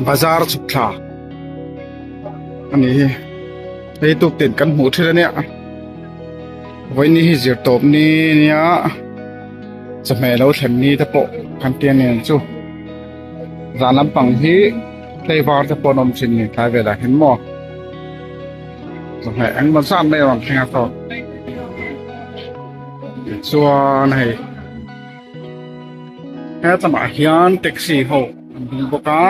Bazar chhuk thla a ni hi hei tuk tin kan hmuh thin a nia vawiin hi zir tawp ni nia chawhmeh lo thlen ni te pawh kan ti a ni ang chu zan lampang hi tlaivar te pawh an awm thin a ni tlai velah hian maw. Chawhmeh engmaw zat mai a rawn thleng a tawk tichuan hei he lamah hian taxi ho an ding bawk a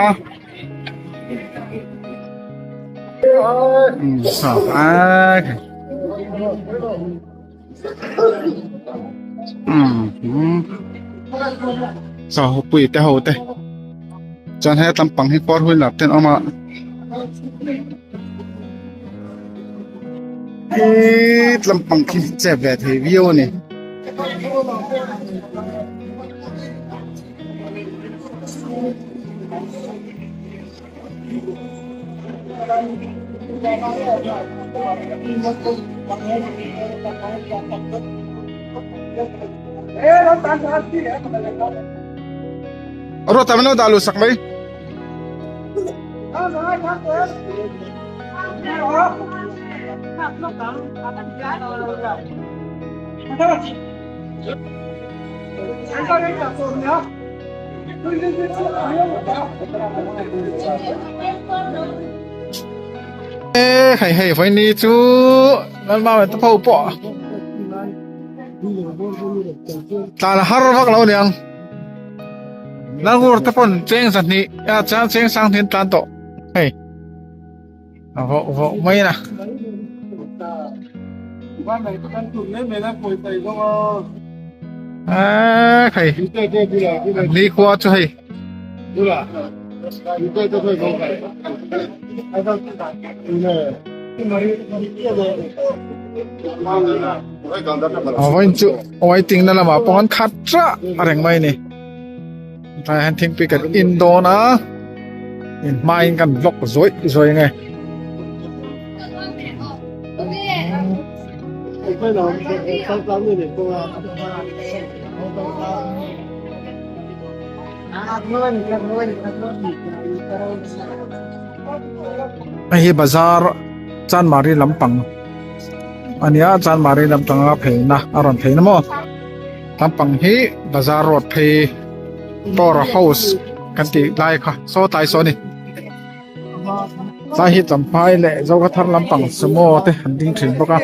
Chaw pui te ho te chuan he tlampang hi four wheeler te an awm a he tlampang khi chep ve thei viau a ni. Ruat ah mino dah lu sak mai. E hei hei vawi ni chu lalma te pho pawh tlan a har vak lo aniang lalngur te pawn cheng zahnih a chuan cheng sang hnih an tlan tawh hei. A vawh vawh mai a. A khai ni khua chu hei. A vawiin chu waiting na lamah pawh an khat rah a reng mai a ni. Tlaiah hian thingpui kan in dawn a in hmain kan vlog zawih zawih ang e. Hei hi bazar Chanmari lampang a nia Chanmari lampanga pheina a rawn pheina maw. Lampang hi bazar road phei power house kan tih lai kha saw tlai saw a ni tlai hi champhai leh zokhawthar lampang sumo te an ding thin bawk a.